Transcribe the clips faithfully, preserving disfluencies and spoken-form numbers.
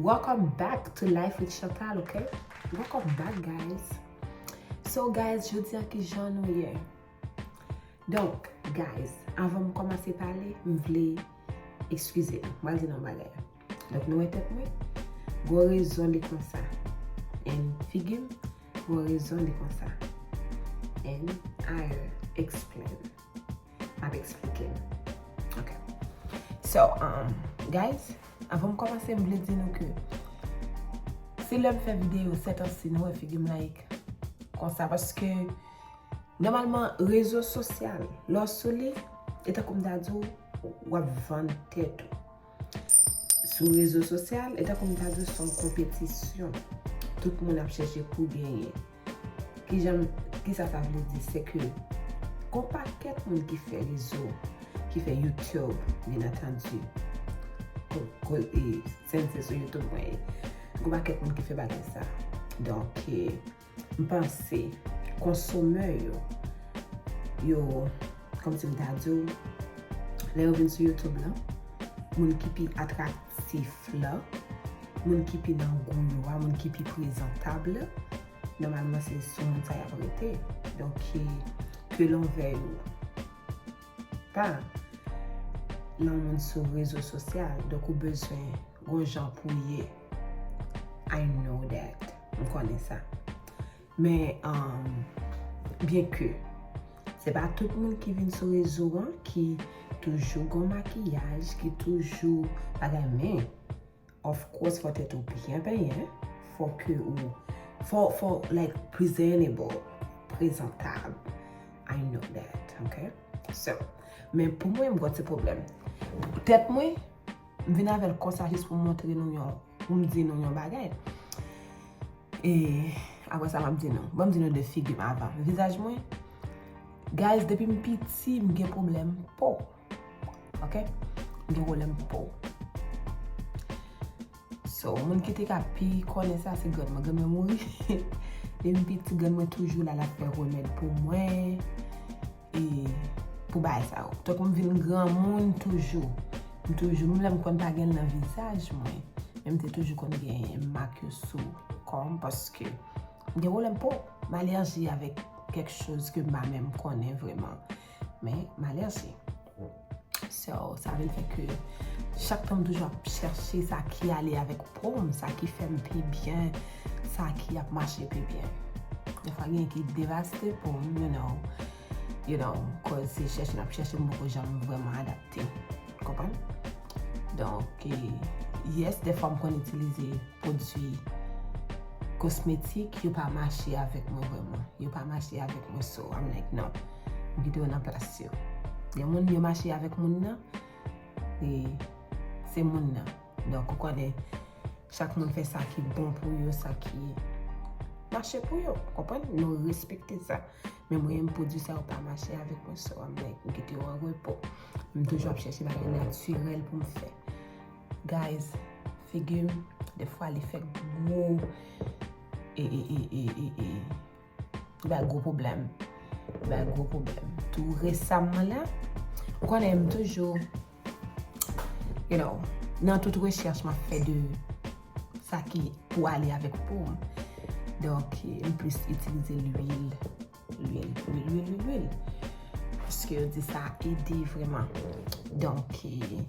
Welcome back to Life with Chantal, ok? Welcome back, guys. So, guys, jodi a ki jan nou ye? Donk, guys, avan m kòmanse pale, m vle eskize nou. M pral di nou yon bagay. Donk, nou wè tèt mwen? Gwo rezon li konsa. And figi m, gwo rezon li konsa. And I explain. M ap eksplike nou. Ok. So, um, guys, avan m kòmanse, m vle di nou ke si lè m fè videyo, sètansi nou wè figi m like konsa, paske nòmalman, rezo sosyal, lè w sou li, e tankou m ta di w, w ap vann tèt ou. Sou rezo sosyal, e tankou m ta di w, se yon konpetisyon. Tout moun ap chèche pou genyen. Kijan, kisa sa vle di? Se ke gon pakèt moun ki fè rezo, ki fè YouTube, byen antandi. Ko- ko- e, Sèn se sou YouTube mwen ye. Gon pakèt moun ki fè bagay sa. Donk, e, m panse konsomè yo, yo, kòmsi m ta di w, lè yo vin sou YouTube la, moun ki pi atraktif la, moun ki pi nan gou yo a, moun ki pi prezantab la, nòmalman se sou moun sa y ap rete. Donk, ke, ke lanvè yo pa lan moun sou rezo sosyal, donk ou bezwen gon jan pou ye. I know that. M konnen sa. Men, um, byen ke se pa tout moun ki vin sou rezo an ki toujou gon makiyaj, ki toujou bagay, men of course, fò tèt ou byen benyen, fò ke ou, fò, fò, like, presentable, prezantab. I know that, ok? So, men pou mwen, m gon ti pwoblèm. Tèt mwen, m vin avè l konsa jis pou m montre nou yon, pou m di nou yon bagay. E apre sa, m ap di nou. Ban m di nou de figi m avan. Vizaj mwen, guys, depi m piti, m gen pwoblèm po. Ok? M gen pwoblèm po. So, moun ki te ka pi konnen sa, se grann mwen. Grann mwen mouri. Depi m piti, grann mwen toujou la, l ap fè remèd pou mwen. E pou bagay sa yo. Tankou m vin granmoun toujou. M toujou, menm lè m konn pa gen l nan vizaj mwen, men m te toujou konn gen mak yo sou kò m paske m gen pwoblèm po. M alèji avèk kèk choz ke m pa menm konnen vrèman. Men, m alèji. So, sa vin fè ke chak tan m toujou ap chèche sa ki ale avèk po m, sa ki fè m pi byen, sa ki ap mache pi byen. Defwa gen ki devaste po m, you know, you know, cause se chèche n ap chèche, m poko janm vrèman adapte. Konprann? Donk, e, yes, defwa m konn itilize pwodui kosmetik, yo pa mache avèk mwen vrèman. Yo pa mache avèk mwen, so I'm like, non. M kite yo nan plas yo. Gen moun, yo mache avèk moun nan, e se moun nan. Donk, ou konnen, chak moun fè sa ki bon pou yo, sa ki mache pou yo. Konprann? Nou respekte sa. Men mwen menm, pwodui sa yo pa mache avèk mwen, so I'm like, m kite yo an repo. M toujou ap chèche bagay natirèl pou m fè. Guys, figi m, defwa li fè gwo, e, e, e, e, e, e, li bay gwo pwoblèm. Li bay gwo pwoblèm. Tou resaman la, ou konnen m toujou, you know, nan tout rechèch m ap fè de sa ki pou ale avèk po m. Donk, m plis itilize lwil, lwil, lwil, lwil, lwil, lwil. Paske yo di sa ede vrèman. Donk, e,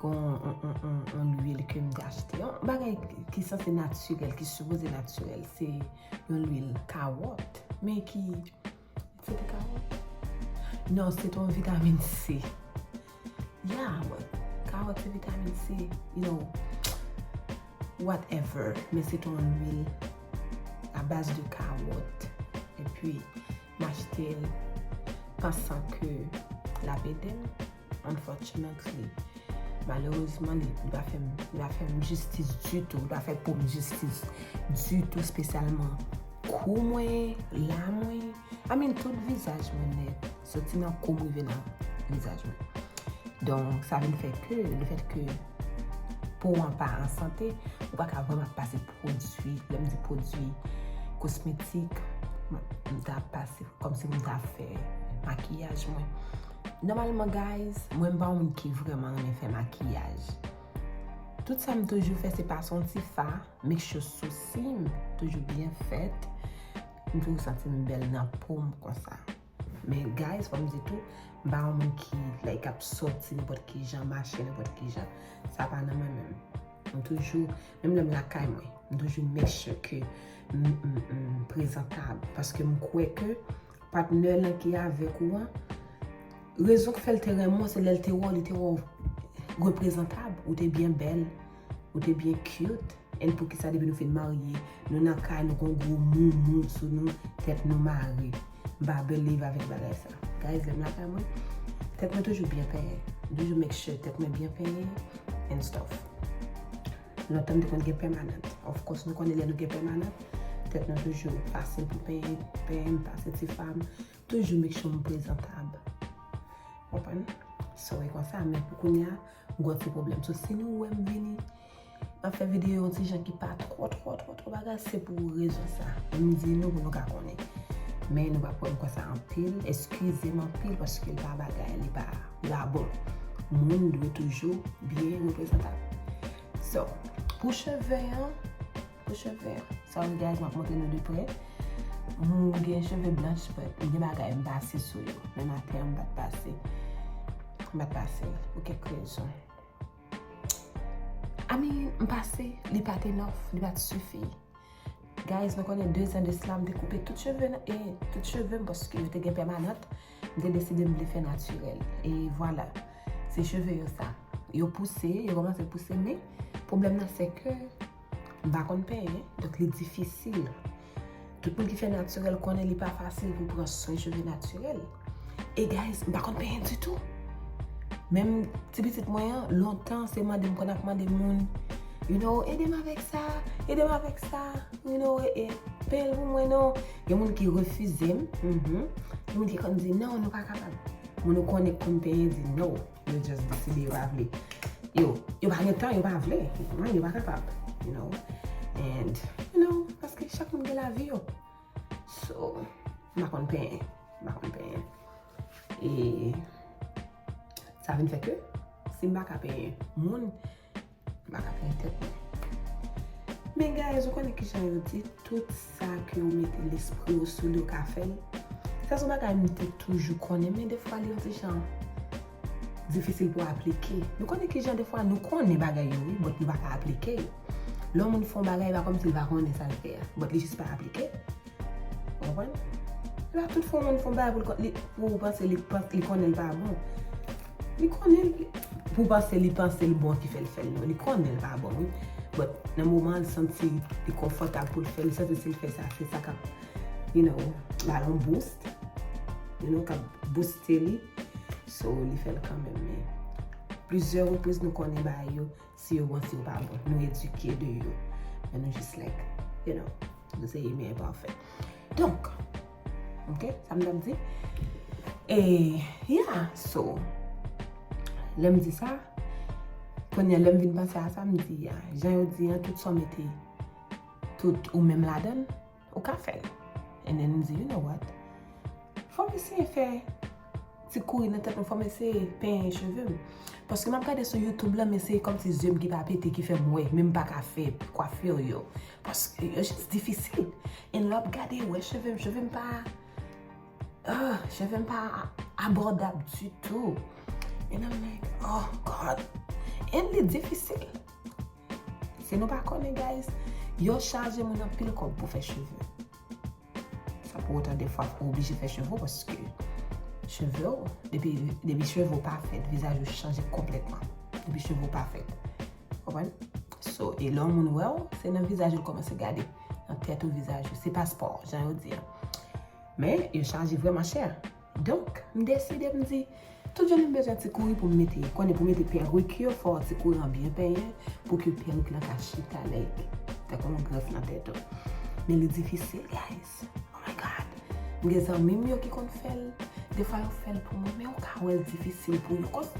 gon on, on, on, on lwil ke m te achte. Yon bagay ki sanse natirèl, ki sipoze natirèl, se yon lwil kawòt. Men ki, se te kawòt? Non, se te yon vitamin C. Yeah, but kawòt se vitamin C, you know, whatever. Men se te yon lwil a baz de kawòt. Epi, m achte l pansan ke l ap ede m. Unfortunately, malerezman, li, li pa fè m, li pa fè m jistis ditou, li pa fè po m jistis ditou, espesyalman kou mwen, la mwen. I mean, tout vizaj mwen nèt, soti nan kou m rive nan vizaj mwen. Donk, sa vin fè ke, lefèt ke po an pa an sante, ou pa ka vrèman ap pase pwodui, lè m di pwodui kosmetik, m, m ta pase kòmsi m ta fè makiyaj mwen. Nòmalman, guys, mwen m pa yon moun ki vrèman renmen fè makiyaj. Tout sa m toujou fè, se pase yon ti fa, make sure sousi m toujou byen fèt. M toujou santi m bèl nan po m konsa. Men guys, fò m di tou, m pa yon moun ki, like, ap sòti nenpòt ki jan, mache nenpòt ki jan. Sa pa nan mwen menm. M toujou, menm lè m lakay mwen, m toujou make sure ke m, m, m prezantab. Paske m kwè ke patnè lan ki avèk ou an, rezon k fè l te renmen w, se lè l te wè w, li te wè w reprezantab, ou te byen bèl, ou te byen cute. And poukisa depi nou fin marye, nou nan kay, nou gon gwo moumou sou nou, tèt nou mare. M pa believe avèk bagay sa. Guys, lè m lakay mwen, tèt mwen toujou byen penyen. M toujou make sure tèt mwen byen penyen and stuff. Lontan m te konn gen pèmanant. Of course, nou konnen lè nou gen pèmanant, tèt nou toujou fasil pou penyen, penyen, m pase ti fa m, toujou make sure m prezantab. Konprann? So, e konsa, men pou kounye a, m gon ti pwoblèm. So, si nou wè m vini, m ap fè videyo yon ti jan ki pa twò, twò, twò, twò bagay, se pou rezon sa. M di nou pou nou ka konnen. Men nou p ap wè m konsa anpil. Eskize m anpil paske li pa bagay, li pa, li pa bon. Moun dwe toujou byen reprezantab. So, pou cheve an, pou cheve an. Sorry guys, m ap montre nou de prè. M gen cheve blanch, but m gen bagay m pase sou yo. Men maten an, m pa t pase. M pa t pase l pou kèk rezon. I mean, m pase, li pa t enough, li pa t sifi. Guys, nou konnen de zan de sila, m te koupe tout cheve nan, e tout cheve m paske yo te gen pèmanant. M te deside m vle fè natirèl. E vwala, se cheve yo sa. Yo pouse, yo kòmanse pouse, men pwoblèm nan se ke m pa konn penyen, donk li difisil. Tout moun ki fè natirèl konnen li pa fasil pou pran swen cheve natirèl. E guys, m pa konn penyen ditou. Menm ti pitit mwen an, lontan se mande m konn ap mande moun, you know, ede m avèk sa, ede m avèk sa, you know, e, e, penyen l pou mwen non. Gen moun ki refize m, mhm. Gen moun ki konn di non, nou pa kapab. Moun ou konnen k konn penyen di no. Yo just deside yo pa vle. Yo, yo pa gen tan, yo pa vle. Yo pa kapab, you know. And, you know, paske chak moun gen lavi yo. So, m pa konn penyen. M pa konn penyen. E sa vin fè ke, si m pa ka penyen moun, m pa ka penyen tèt mwen. Men guys, ou konnen kijan yo di, tout sa ke ou mete lespri ou sou li, ou ka fè l. Sa se yon bagay m te toujou konnen, men defwa li yon ti jan difisil pou aplike. Nou konnen kijan defwa nou konnen bagay yo, wi, but nou pa ka aplike yo. Lè yon moun fè yon bagay, e pa kòmsi li pa konnen sa l fè a, but li jis pa aplike. Ou konprann? Se pa tout fwa yon moun fè yon bagay pou l kon-, li, pou ou panse li, li konnen l pa bon. Li konnen l, pou w panse li panse l bon ki fè l fè l, non. Li konnen l pa bon, wi. But nan moman an, li santi li konfòtab pou l fè l, li santi si l fè sa, se sa k ap, you know, ba l yon boost, you know, k ap booste li. So, li fè l kanmenm, men plizyè repriz nou konnen bagay yo, si yo bon, si yo pa bon. Nou edike de yo. Men nou jis like, you know, nou se imen enpafè. Donk, ok, sa m t ap di. E, yeah, so, lè m di sa, kounye a lè m vin panse a sa, m di, ya, jan yo di an, tout sa w mete, tout ou menm ladan l, ou ka fè l. And then m di, you know what? Fò m eseye fè ti kouri nan tèt mwen, fò m eseye penyen cheve m. Paske m ap gade sou YouTube la, men se kòmsi zye m ki pa pete ki fè m wè, men m pa ka fè kwafi yo. Paske yo jis difisil. And lè w ap gade, wè cheve m, cheve m pa, ah, cheve m pa abòdab ditou. And I'm like, oh God. And li difisil. Si nou pa konnen, guys, yo chaje moun anpil kòb pou fè cheve. Sa pou otan defwa ou oblije fè cheve w, paske cheve w, depi, depi cheve w pa fèt, vizaj ou chanje konplètman. Depi cheve w pa fèt. Konprann? So, e lè yon moun wè w, se nan vizaj ou l kòmanse gade. Nan tèt ou, vizaj ou. Se pa spò, jan yo di an. Men, yo chaje vrèman chè. Donk, m deside m di, tout jounen m bezwen ti kouri pou m mete, konnen pou mete pèrik yo, fò ti kouri an byen penyen, pou ke pèrik lan ka chita like, tankou yon grèf nan tèt ou. Men li difisil, guys. Oh my God. M gen zanmi m yo ki konn fè l. Defwa yo fè l pou mwen, men ou ka wè l difisil pou yo. Cause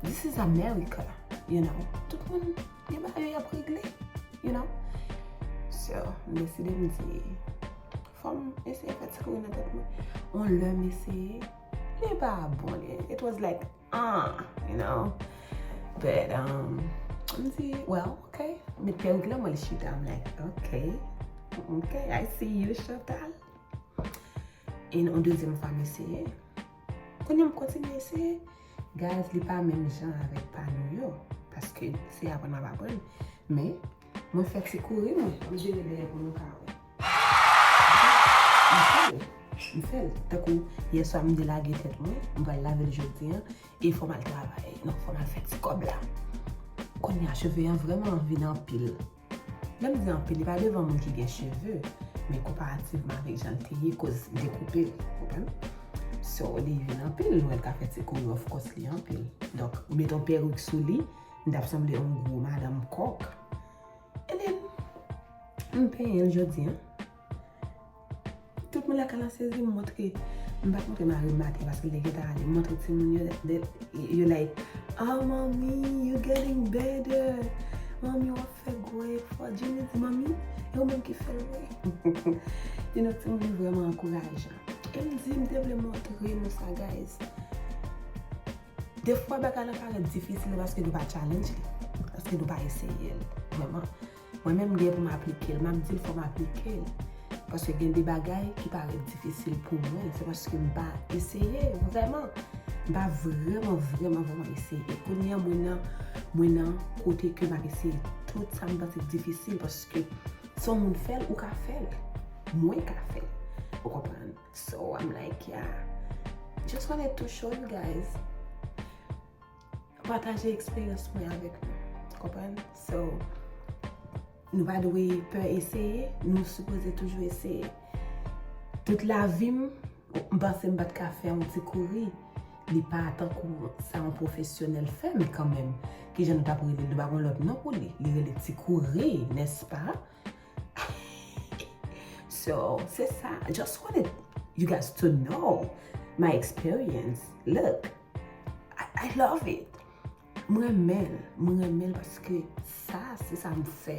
this is America, you know. Tout moun gen bagay yo y ap regle, you know. So, m deside m di, fò m eseye fè ti kouri nan tèt mwen. On lè m eseye, li pa bon, li, it was like, ah, you know. But, um, M di, well, ok. Met perik lan, mwen li chita. I'm like, ok. Ok, I see you, Chantal. E yon dezyèm fwa, m eseye. Kounye a, m kontinye eseye. Guys, li pa menm jan avèk pa nou yo. Paske se aprann m ap aprann. Men, mwen fè ti kouri, mwen. M vire dèyè pou nou ka wè. M fè l. M fè l. Tankou yè swa m delage tèt mwen, m pral lave l jodi an, e fò m al travay. Non, fò m al fè ti kòb la. Kounye a, cheve an vrèman vin anpil. Lè m di anpil, li pa devan moun ki gen cheve, men konparativman avèk jan l te ye, koz m te koupe l, konprann? So, li vin anpil, nou wè l ka fè ti kouri, of course, li anpil. Donk, m met yon perik sou li, m t ap sanble yon gwo madanm kòk. And then, m penyen l jodi an. Tout moun lakay la sezi, m montre, m pa t montre mari m maten paske l te gentan ale. M montre timoun yo, de- yo like, "Oh, mommy, you getting better. Mommy, w ap fè gwo efò." Jenny di, "Mommy, e ou menm ki fè l vre?" You know, timoun yo vrèman ankourajan. E m di, m te vle montre nou sa, guys. Defwa bagay la parèt difisil paske nou pa challenge li, paske nou pa eseye l, vrèman. Mwen menm, m gen pou m aplike l, m ap di l fò m aplike l. Paske gen de bagay ki parèt difisil pou mwen, se paske m pa eseye, vrèman. M pa vrèman, vrèman, vrèman eseye. Kounye a, mwen nan, mwen nan kote ke m ap eseye tout sa m panse k difisil, paske si yon moun fè l, ou ka fè l. Mwen ka fè l. Ou konprann? So, I'm like, yeah. Just wanted to show you guys. Pataje eksperyans mwen avèk nou. Konprann? So, nou pa dwe pè eseye, nou sipoze toujou eseye. Tout lavi m, m panse m pa t ka fè yon ti kouri. Li pa tankou sa yon pwofesyonèl fè, men kanmenm, kijan nou t ap rele l? Nou pa gen lòt non pou li. Li rele ti kouri, nèspa? So, se sa. Just wanted you guys to know my experience. Look, I, I love it. Mwen renmen l. Mwen renmen l paske sa, se sa m fè.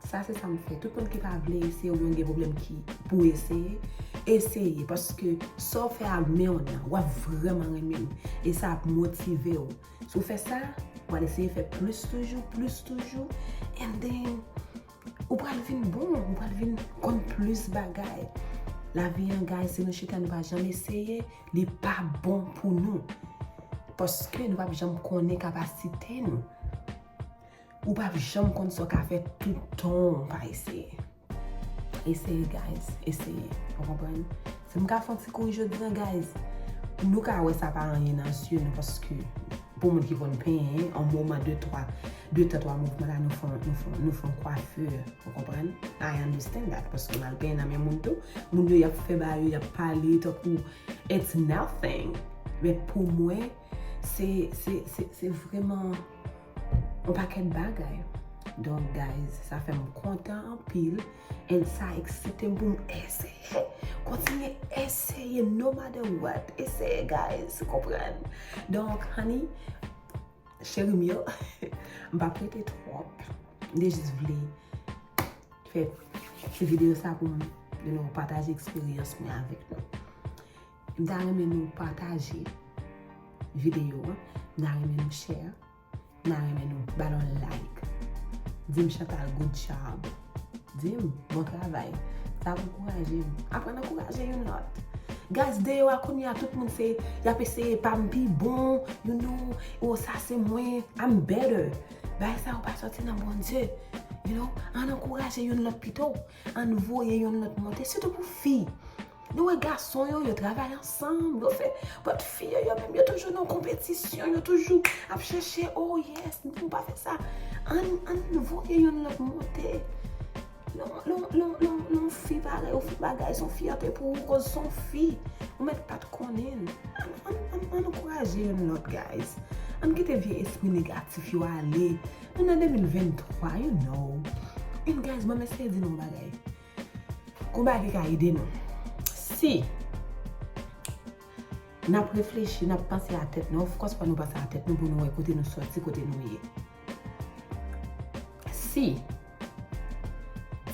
Sa, se sa m fè. Tout moun ki pa vle eseye oubyen w gen pwoblèm ki pou eseye, eseye. Paske sa w fè ak men w nan, w ap vrèman renmen l. E sa ap motive w. Si w fè sa, w al eseye fè plis toujou, plis toujou. And then, ou pral vin bon, ou pral vin konn plis bagay. Lavi an, guys, si nou chita, nou pa janm eseye, li pa bon pou nou. Paske nou p ap janm konnen kapasite nou. Ou p ap janm konn sa w ka fè toutan w pa eseye. Eseye, guys, eseye. Ou konprann? Si m ka fè yon ti kouri jodi an, guys, nou ka wè sa pa anyen nan zye nou, paske pou moun ki konn penyen, an moman de twa, de tan twa mouvman la, nou fè, nou fè, nou fè yon kwafè. Ou konprann? I understand that. Paske m al penyen nan men moun tou. Moun yo, y ap fè bagay yo, y ap pale, tankou it's nothing. Men pou mwen, se, se, se, se vrèman yon pakèt bagay. Donk, guys, sa fè m kontan anpil. And sa eksite m pou m eseye. Kontinye eseye, no matter what. Eseye, guys. Konprann? Donk, honey, cheri m yo, m p ap rete twòp. M te jis vle fè ti videyo sa pou m, you know, pataje eksperyans mwen avèk nou. M ta renmen nou pataje videyo an. M ta renmen nou share. M ta renmen nou ba l yon like. Di m, "Chantal, good job." Di m, "Bon travay." Sa ap ankouraje m. Aprann ankouraje youn lòt. Guys, deyò a kounye a, tout moun se, y ap eseye pa m pi bon, you know, o, sa se mwen, I'm better. Bagay sa yo pa sòti nan Bondye. You know, ann ankouraje youn lòt pito. Ann voye youn lòt monte, sitou pou fi. Nou wè gason yo, yo travay ansanm, yo fè, but fi yo, yo menm, yo toujou nan konpetisyon, yo toujou ap chèche, "Oh yes, nou pa fè sa." Ann, ann voye youn lòt monte. Lè w, lè w, lè w, lè w, lè w fi parèy, ou fè bagay, se yon fyète pou ou, koz se yon fi. Ou mèt pa t konnen. Ann, ann, ann, ann ankouraje youn lòt, guys. Ann kite vye espri negatif yo ale. Nou nan de mil venntwa, you know. And guys, ban m eseye di nou yon bagay. Gon bagay ki ka ede nou. Si n ap reflechi, n ap panse a tèt nou, of course, fò nou panse a tèt nou pou nou wè kote nou sòti, kote nou ye. Si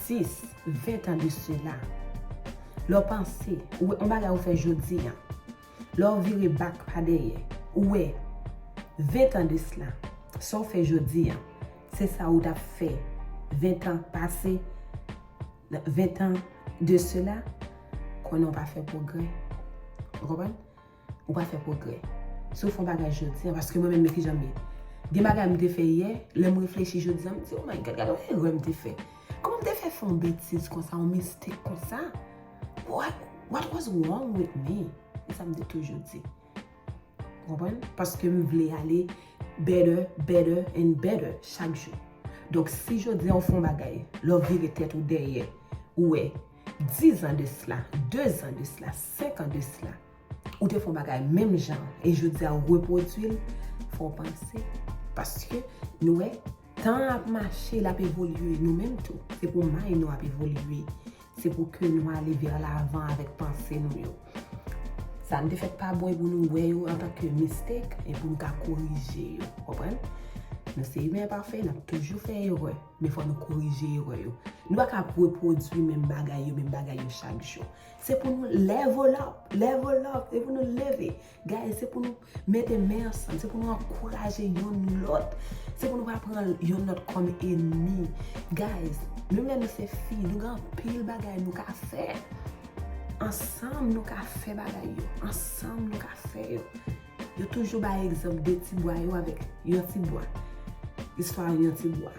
dis, ven tan de sela, lè w panse, ou wè yon bagay ou fè jodi a, lè w vire bak pa dèyè, ou wè, ven tan de sela, Sa w fè jodi a, se sa ou t ap fè ven tan pase, ven tan de sela, konnen w pa fè pwogrè. Ou konprann? Ou pa fè pwogrè. Si w fè yon bagay jodi a, paske mwen menm, men kijan m ye. Gen bagay m te fè yè, lè m reflechi jodi a, m di, "Oh my God, gade yon erè m te fè. Kòman m te fè fè yon betiz konsa, yon mistake konsa? What, what was wrong with me?" E sa m te toujou di. Ou konprann? Paske m vle ale better, better and better chak jou. Donk, si jodi a ou fè yon bagay, lè w vire tèt ou dèyè, ou wè, diz an de sela, de zan de sela, senk an de sela, ou te fè yon bagay menm jan, e jodi a ou repwodui l, fò w panse. Paske nou wè, tan ap mache, l ap evolye, nou menm tou. Se pou may nou ap evolye. Se pou ke nou ale vè lavan avèk panse nou yo. Sa n te fè k pa bon, e pou nou wè yo antanke mistake, e pou nou ka korije yo. Konprann? Nou se imen enpafè, n ap toujou fè erè, men fò nou korije erè yo. Nou pa ka repwodui menm bagay yo, menm bagay yo chak jou. Se pou nou level up, level up, se pou nou leve. Guys, se pou nou mete men ansanm, se pou nou ankouraje yonn lòt. Se pou nou pa pran yonn lòt kòm enmi. Guys, menm lè nou se fi, nou gen anpil bagay nou ka fè. Ansanm nou ka fè bagay yo. Ansanm nou ka fè yo. Yo toujou bay egzanp de ti bwa yo avèk yon ti bwa. Istwa yon ti bwa.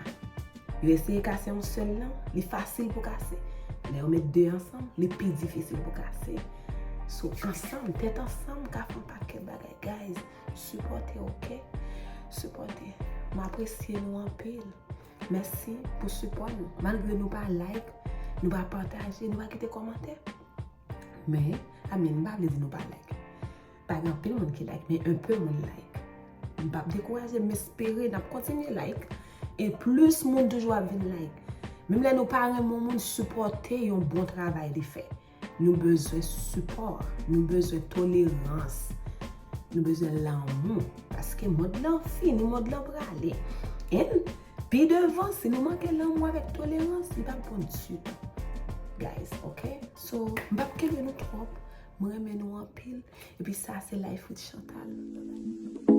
Yo eseye kase yon sèl lan, li fasil pou kase. Lè yo met de ansanm, li pi difisil pou kase. So, ansanm, tèt ansanm, ka fè yon pakèt bagay. Guys, sipòte, oke? Sipòte. M apresye nou anpil. Mèsi pou sipò nou. Malgre nou pa like, nou pa pataje, nou pa kite kòmantè. Men, I mean, m pa vle di nou pa like. Pa gen anpil moun ki like, men enpe moun like. M p ap dekouraje, m espere n ap kontinye like. E plis moun toujou ap vin like. Menm lè nou pa renmen yon moun, sipòte yon bon travay li fè. Nou bezwen sipò, nou bezwen tolerans, nou bezwen lanmou. Paske mond lan fini, mond lan prale. And pi devan, si nou manke lanmou avèk tolerans, li p ap bon ditou. Guys, oke? So, m p ap kenbe nou twòp. Mwen renmen nou anpil. Epi sa se Life with Chantal.